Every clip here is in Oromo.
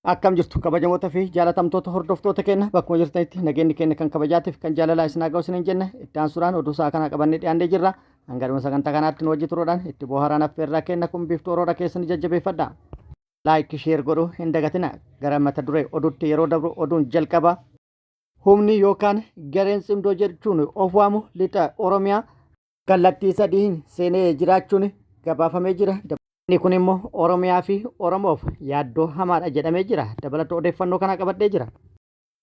Akkam jirtu kabajamoota fi jaalatamtoota hordoftoota keenya bakkuma jirtanitti nageenyi keenya kan kabajaatiif kan jaalalaa isin haa ga'u isiniin jenna itti aansuudhaan oduu sa'a kanaa qabannee dhiyaannee jirra hanga dhuma sagantaa kanaatti nu wajji turuudhaan itti bohaaraan affeerraa keenya kun biiftuu oroodha keessan jajjabeeffadha. Laayik sheer godhuu hin dagatina gara mata duree oduutti yeroo dabru oduun jalqaba. Humni yookaan gareen cimdoo jechuun of waamu lixa Oromiyaa kallattii sadiin seenee jiraachuun gabaafamee jira. Inni kun immoo Oromiyaa fi Oromoof yaaddoo hamaadha jedhamee jira. Dabalata odeeffannoo kana qabadhee jira.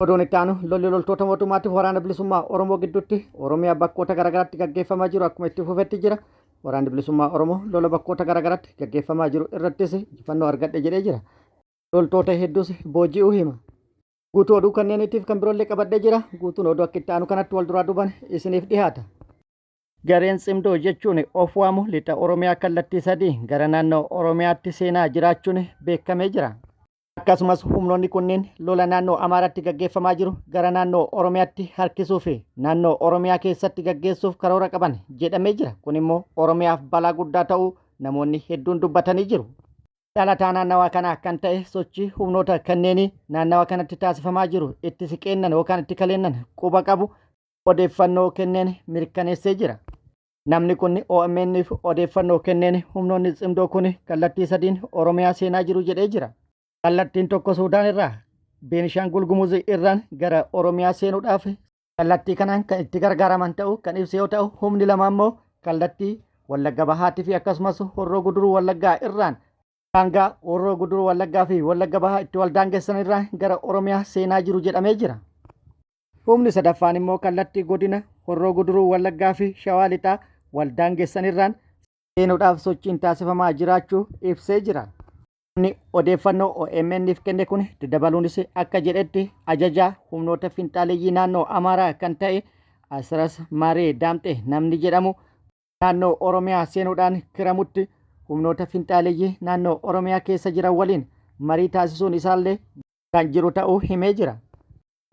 Oduun itti aanu lolli loltoota mootummaatiif waraana bilisummaa Oromoo gidduutti Oromiyaa bakkoota garaagaraatti gaggeeffamaa jiru akkuma itti fufetti jira. Waraanni bilisummaa Oromoo lola bakkoota garaagaraatti gaggeeffamaa jiru irrattis injifannoo argadhe jedhee jira. Loltoota hedduus booji'uu hima. Guutuu oduu kanneeniitiif kan biroollee qabadhee jira. Guutuun oduu akka itti aanu kanatti wal duraa duubaan isiniif dhihaata. Gareen Tsimdoo jechuun of waamu lixa Oromiyaa kallattii 3 gara naannoo Oromiyaatti seenaa jiraachuun beekamee jira. Akkasumas humnoonni kunneen lola naannoo Amaaraatti gaggeeffamaa jiru gara naannoo Oromiyaatti harkisuu fi naannoo Oromiyaa keessatti gaggeessuuf karoora qaban jedhamee jira. Kun immoo Oromiyaaf balaa guddaa ta'uu namoonni hedduun dubbatanii jiru. Dhalataa naannawaa kanaa kan ta'e sochii humnoota kanneenii naannawa kanatti taasifamaa jiru itti siqeennan yookaan itti kaleennan quba qabu odeeffannoo kenneen mirkaneessee jira. Namni kun OMN'f odeeffannoo kenneen humnoonni tsimdoo kun kallattii sadiin Oromiyaa seenaa jiru jedhee jira. Kallattiin tokko Suudaan irraa Beenishaangul Gumuz irraan gara Oromiyaa seenuudhaaf kallattii kanaan kan itti gargaaraman ta'uu kan ibse yoo ta'u humni lama immoo kallattii Wallagga Bahaatii fi akkasumas Horroo Guduruu Wallaggaa irraan daangaa Horroo Guduruu Wallaggaa fi Wallagga Bahaa itti wal daangessan irraan gara Oromiyaa seenaa jiru jedhamee jira. Humni sadaffaan immoo kallattii godina Horroo Guduruu Wallaggaa fi Shawaa Lixaa wal daangessan irraan seenuudhaaf sochiin taasifamaa jiraachuu ibsee jira. Namni odeeffannoo OMN'f kenne kun dabaluunis akka jedhetti ajajaa humnoota finxaaleyyii naannoo Amaaraa kan ta'e Asras Maaree Daamxee namni jedhamu naannoo Oromiyaa seenuudhaan Kiramutti humnoota finxaaleyyii naannoo Oromiyaa keessa jiran waliin marii taasisuun isaallee kan jiru ta'uu himee jira.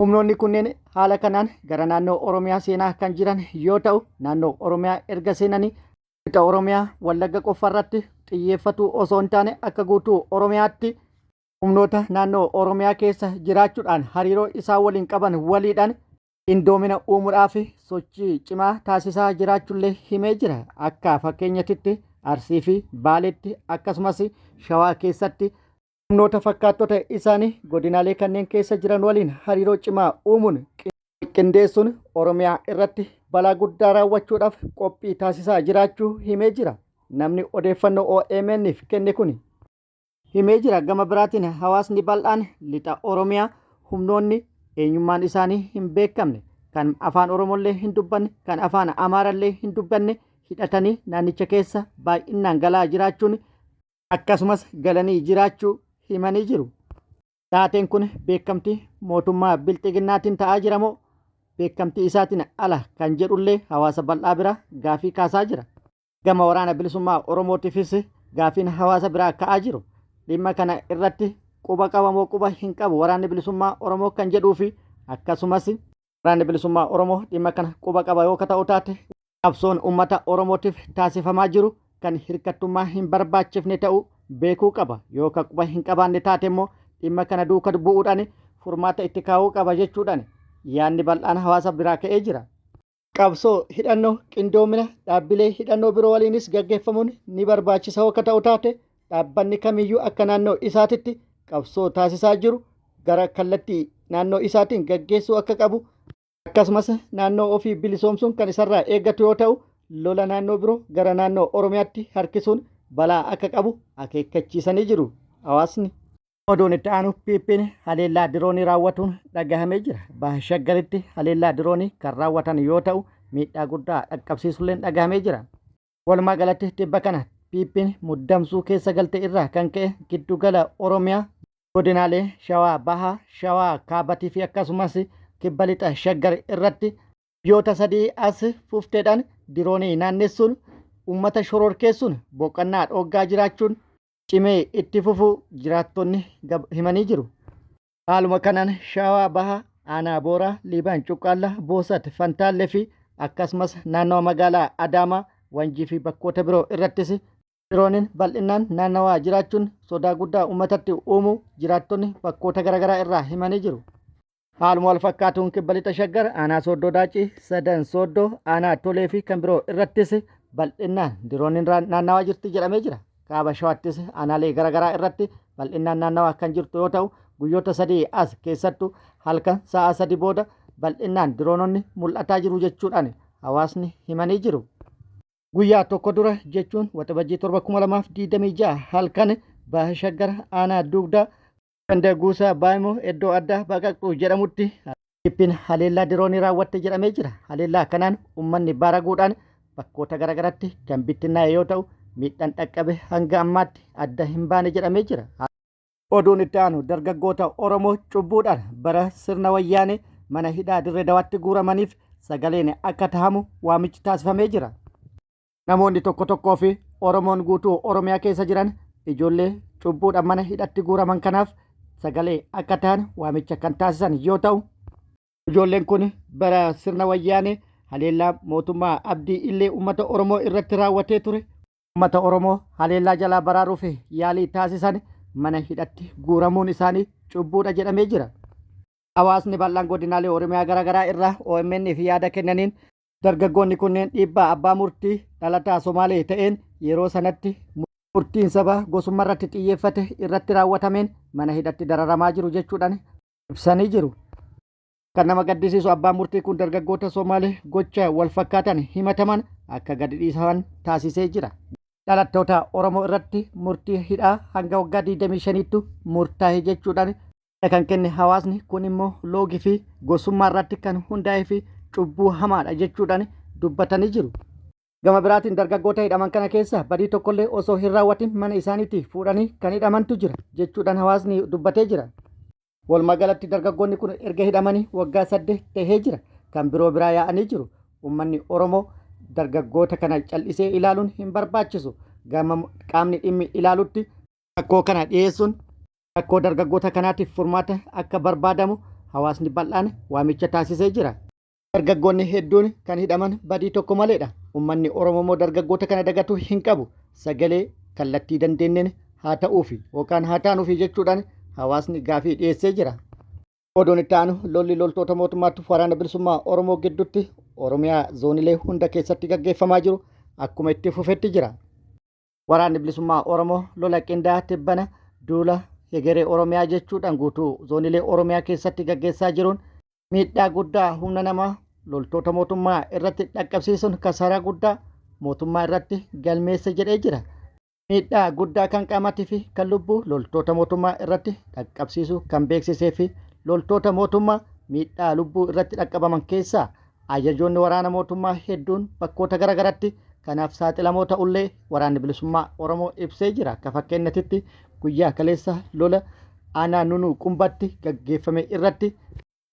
Humnoonni kunneen haala kanaan gara naannoo Oromiyaa seenaa kan jiran yoo ta'u, naannoo Oromiyaa erga seenanii lixa Oromiyaa Wallagga qofa irratti xiyyeeffatuu osoo hin taane akka guutuu Oromiyaatti humnoota naannoo Oromiyaa keessa jiraachuudhaan hariiroo isaan waliin qaban waliidhaan qindoomina uumuudhaaf sochii cimaa taasisaa jiraachuullee himee jira. Akka fakkeenyatitti Arsii fi Baaleetti akkasumas Shawaa keessatti Humnoota fakkaattota isaanii godinaalee kanneen keessa jiran waliin hariiroo cimaa uumuun qindeessuun Oromiyaa irratti balaa guddaa raawwachuudhaaf qophii taasisaa jiraachuu himee jira. Namni odeeffannoo OMN'f kenne kun himee jira. Gama biraatiin hawaasni bal'aan lixa Oromiyaa humnoonni eenyummaan isaanii hin beekamne kan afaan Oromollee hin dubbanne kan afaan Amaarallee hin dubbanne hidhatanii naannicha keessa baay'inaan galaa jiraachuun akkasumas galanii jiraachuu himanii jiru. Taateen kun beekamtii mootummaa Bilxiginnaatiin ta'aa jira moo beekamtii isaatiin ala kan jedhullee hawaasa bal'aa bira gaafii kaasaa jira. Gama waraana bilisummaa Oromootiifis gaafiin hawaasa biraa ka'aa jiru. Dhimma kana irratti quba qaba moo quba hin qabu waraanni bilisummaa Oromoo kan jedhuu fi akkasumas waraanni bilisummaa Oromoo dhimma kana quba qaba yoo ka ta'u taate Qabsoon ummata Oromootiif taasifamaa jiru kan hirkattummaa hin barbaachifne ta'uu beekuu qaba. Yoo ka quba hin qabaanne taate immoo dhimma kana duuka bu'uudhaan furmaata itti kaa'uu qaba jechuudhaan yaadni bal'aan hawaasa biraa ka'ee jira. Qabsoo hidhannoo qindoomina dhaabbilee hidhannoo biroo waliinis gaggeeffamuun ni barbaachisa yoo ka ta'u taate dhaabbanni kamiyyuu akka naannoo isaatitti qabsoo taasisaa jiru gara kallattii naannoo isaatiin gaggeessuu akka qabu Akkasumas naannoo ofii bilisoomsuun kan isarraa eeggatu yoo ta'u, lola naannoo biroo gara naannoo Oromiyaatti harkisuun balaa akka qabu akeekkachiisanii jiru hawaasni. Oduun itti aanu PPn haleellaa diroonii raawwatuun dhagahamee jira. Baha Shaggaritti haleellaa diroonii kan raawwatan yoo ta'u, miidhaa guddaa dhaqqabsiisulleen dhagahamee jira. Walumaa galatti tibba kana PPn muddamsuu keessa galte irraa kan ka'e giddu gala Oromiyaa Godinaalee Shawaa Bahaa, Shawaa Kaabatii fi akkasumas Kibba Lixa Shaggar irratti guyyoota 3 as fufteedhaan diroonii naannessuun uummata shororkeessuun boqonnaa dhooggaa jiraachuun cimee itti fufuu jiraattonni himanii jiru. Haaluma kanaan Shawaa Bahaa Aanaa Booraa, Liiban Cuqqaalla, Boosat, Fantaallee fi akkasumas naannawa magaalaa Adaamaa, Wanjii fi bakkoota biroo irrattis Dirooniin bal'inaan naannawaa jiraachuun sodaa guddaa uummatatti uumuu jiraattonni bakkoota garaagaraa irraa himanii jiru. Haaluma wal fakkaatuun Kibba Lixa Shaggar aanaa Sooddoo Daacii, Sadan Sooddoo, aanaa Tolee fi kan biroo irrattis bal'inaan dirooniin naannawaa jirti jedhamee jira. Kaaba Shawaattis aanaalee garaagaraa irratti bal'inaan naannawaa kan jirtu yoo ta'u, guyyoota 3 as keessattuu halkan sa'a 3 booda bal'inaan diroononni mul'ataa jiru jechuudhaan hawaasni himanii jiru. Guyyaa tokko dura jechuun Waxabajjii 7, 2026 halkan Baha Shaggar aanaa Dugdaa ganda Guusaa Baayimoo iddoo addaa Baqaqxuu jedhamutti Ippiin haleellaa diroonii raawwatte jedhamee jira. Haleellaa kanaan uummanni baaraguudhaan bakkoota garaagaraatti kan bittinnaa'e yoo ta'u, miidhaan dhaqqabe hanga ammaatti adda hin baane jedhamee jira. Oduun itti aanu dargaggoota Oromoo cubbuudhaan bara sirna Wayyaanee mana hidhaa Dirree Dawaatti guuramaniif sagaleen akka tahamu waamichi taasifamee jira. Namoonni tokko tokkoo fi Oromoon guutuu Oromiyaa keessa jiran ijoollee cubbuudhaan mana hidhatti guuraman kanaaf sagalee akka tahan waamicha kan taasisan yoo ta'u, ijoolleen kun bara sirna Wayyaanee haleellaa mootummaa Abdii Illee uummata Oromoo irratti raawwatee ture, uummata Oromoo haleellaa jalaa baraaruuf yaalii taasisan mana hidhatti guuramuun isaanii cubbuudha jedhamee jira. Hawaasni bal'aan godinaalee Oromiyaa garaagaraa irraa OMN fi yaada kennaniin dargaggoonni kunneen dhiibbaa abbaa murtii dhalataa Somaalee ta'een yeroo sanatti murtiin saba gosummaa irratti xiyyeeffate irratti raawwatameen mana hidhatti dararamaa jiru jechuudhaan ibsanii jiru. Kan nama gaddisiisu abbaan murtii kun dargaggoota Somaalee gocha wal fakkaatan himataman akka gadi dhiisaman taasisee jira. Dhalattoota Oromoo irratti murtii hidhaa hanga waggaa 25tti murtaa'e jechuudhaan kan kenne hawaasni kun immoo loogii fi gosummaa irratti kan hundaa'ee fi cubbuu hamaadha jechuudhaan dubbatanii jiru. Gama biraatiin dargaggoota hidhaman kana keessa badii tokkollee osoo hin raawwatin mana isaaniitti fuudhanii kan hidhamantu jira jechuudhaan hawaasni dubbatee jira. Walumaa galatti dargaggoonni kun erga hidhamanii waggaa 8 tahee jira. Kan biroo biraa yaa'anii jiru. Uummanni Oromoo dargaggoota kana cal'isee ilaaluun hin barbaachisu. Gama qaamni dhimmi ilaalutti rakkoo kana dhiyeessuun rakkoo dargaggoota kanaatiif furmaata akka barbaadamu hawaasni bal'aan waamicha taasisee jira. Dargaggoonni hedduun kan hidhaman badii tokko maleedha. Uummanni Oromoo immoo dargaggoota kana dagatuu hin qabu. Sagalee kallattii dandeenyeen haa ta'uufi yookaan haa taanuufi jechuudhaan hawaasni gaafii dhiyeessee jira. Oduun itti aanu lolli loltoota mootummaatti waraana bilisummaa Oromoo gidduutti Oromiyaa zoonilee hunda keessatti gaggeeffamaa jiru akkuma itti fufetti jira. Waraanni Bilisummaa Oromoo lola qindaa'aa tibbana duula hegeree Oromiyaa jechuudhaan guutuu zoonilee Oromiyaa keessatti gaggeessaa jiruun miidhaa guddaa humna namaa loltoota mootummaa irratti dhaqqabsiisuun kasaaraa guddaa mootummaa irratti galmeesse jedhee jira. Miidhaa guddaa kan qaamaatii fi kan lubbuu loltoota mootummaa irratti dhaqqabsiisuu kan beeksisee fi loltoota mootummaa miidhaa lubbuu irratti dhaqqabaman keessaa Ajajoonni waraana mootummaa hedduun bakkoota gara garatti kanaaf saaxilamoo ta'ullee Waraanni Bilisummaa Oromoo ibsee jira. Akka fakkeenyatitti guyyaa kaleessa lola aanaa Nunuu Qumbatti gaggeeffame irratti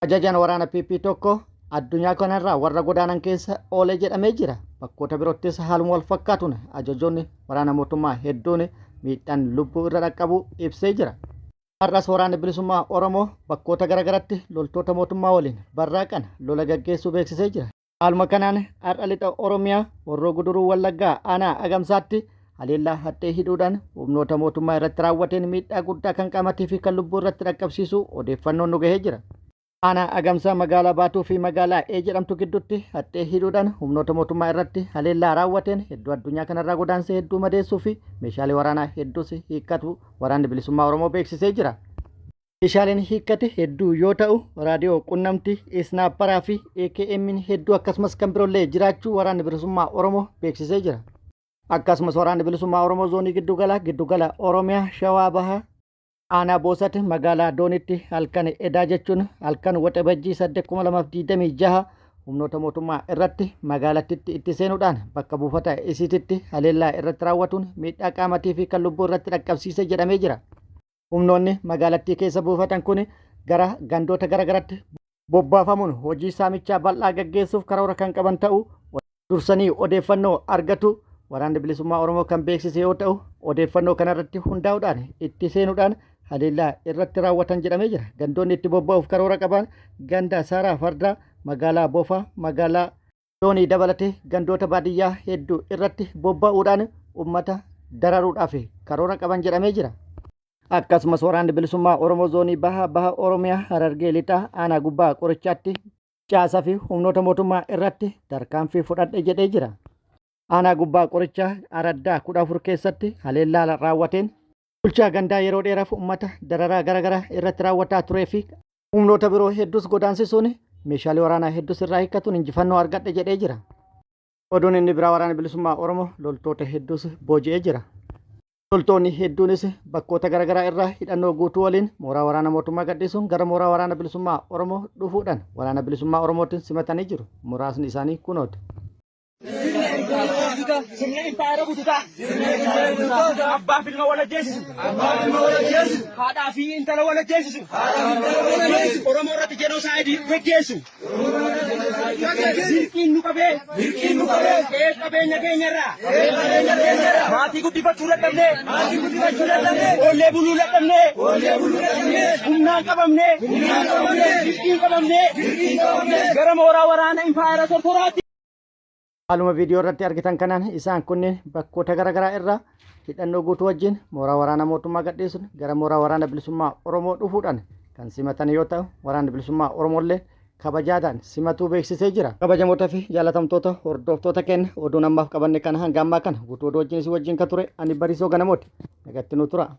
ajajaan waraana PP tokko addunyaa kanarraa warra godaanan keessa oole jedhamee jira. Bakkoota biroottis haaluma wal fakkaatuun ajajoonni waraana mootummaa hedduun miidhaan lubbuu irra dhaqqabuu ibsee jira. Har'as Waraanni Bilisummaa Oromoo bakkoota garagaratti loltoota mootummaa waliin barraaqan lola gaggeessuu beeksisee jira. Haaluma kanaan har'a lixa Oromiyaa Horroo Guduruu Wallaggaa aanaa Agamsaatti haleellaa haxxee hidhuudhaan humnoota mootummaa irratti raawwateen miidhaa guddaa kan qaamatii fi kan lubbuu irratti dhaqqabsiisuu odeeffannoon nu gahee jira. Aanaa Agamsaa magaalaa Baatuu fi magaalaa E jedhamtu gidduutti haxxee hidhuudhaan humnoota mootummaa irratti haleellaa raawwateen hedduu addunyaa kanarraa godaansee hedduu madeessuu fi meeshaalee waraanaa hedduus hiikkatu Waraanni Bilisummaa Oromoo beeksisee jira. Meeshaaleen hiikkate hedduu yoo ta'u raadiyoo qunnamtii, isnaapparaa fi AKM'n hedduu akkasumas kan biroollee jiraachuu Waraanni Bilisummaa Oromoo beeksisee jira. Akkasumas Waraanni Bilisummaa Oromoo zoonii giddugala giddugala Oromiyaa Shawaa Bahaa Aanaa Boosat magaalaa Doonitti halkan edaa jechuun halkan Waxabajjii 8,2026 humnoota mootummaa irratti magaalattitti itti seenuudhaan bakka buufata isiititti haleellaa irratti raawwatuun miidhaa qaamatii fi kan lubbuu irratti dhaqqabsiise jedhamee jira. Humnoonni magaalattii keessa buufatan kun gara gandoota gara garatti bobbaafamuun hojii saamichaa bal'aa gaggeessuuf karoora kan qaban ta'uu dursanii odeeffannoo argatu Waraanni Bilisummaa Oromoo kan beeksise yoo ta'u, odeeffannoo kanarratti hundaa'uudhaan itti seenuudhaan haleellaa irratti raawwatan jedhamee jira. Gandoonni itti bobba'uuf karoora qaban ganda Saaraa Fardaa, magaalaa Bofaa, magaalaa Doonii dabalatee gandoota baadiyyaa hedduu irratti bobba'uudhaan ummata dararuudhaaf karoora qaban jedhamee jira. Akkasumas waraanni bilisummaa Oromoo zoonii baha baha Oromiyaa Harargee lixaa aanaa gubbaa qorichaatti caasaa fi humnoota mootummaa irratti tarkaanfii fudhadhe jedhee jira. Aanaa gubbaa qorichaa araddaa 14 keessatti haleellaa raawwateen bulchaa gandaa yeroo dheeraaf uummata dararaa garaagaraa irratti raawwataa turee fi humnoota biroo hedduus godaansisuun meeshaalee waraanaa hedduus irraa hiikkatuun injifannoo argadhe jedhee jira. Oduun inni biraa waraana bilisummaa Oromoo loltoota hedduus booji'ee jira. Loltoonni hedduunis bakkoota garaagaraa irraa hidhannoo guutuu waliin mooraa waraana mootummaa gadhiisuun gara mooraa waraana bilisummaa Oromoo dhufuudhaan waraana bilisummaa Oromootiin simatanii jiru. Muraasni isaanii kunooti. Sirna impaayera bututaa. Abbaa fi ilma wal ajjeesisu. Haadhaa fi intala wal ajjeesisu. Oromoo irratti jenoosaayidii geggeessu. Dirqiin nu qabee. Dirqiin nu qabee. Qe'ee qabeenya keenyarraa. Qe'ee qabeenya keenyarraa. Maatii guddifachuu dadhabnee. Maatii guddifachuu dadhabnee. Oollee buluu dadhabnee. Oollee buluu dadhabnee. Humnaan qabamnee. Humnaan qabamnee. Dirqiin qabamnee. Dirqiin qabamnee. Gara mooraa waraana impaayera tortoraatti. Haaluma viidiyoo irratti argitan kanaan isaan kunneen bakkoota garaagaraa irraa hidhannoo guutuu wajjin mooraa waraana mootummaa gadhiisuun gara mooraa waraana bilisummaa Oromoo dhufuudhaan kan simatan yoo ta'u waraanni bilisummaa Oromoollee kabajaadhaan simatuu beeksisee jira. Kabajamoota fi jaalatamtoota hordoftoota keenya oduun ammaaf qabanne kana hanga ammaa kana guutuu oduu wajjin isin wajjin kan ture ani Bariisoo Ganamooti. Nagatti nu tura.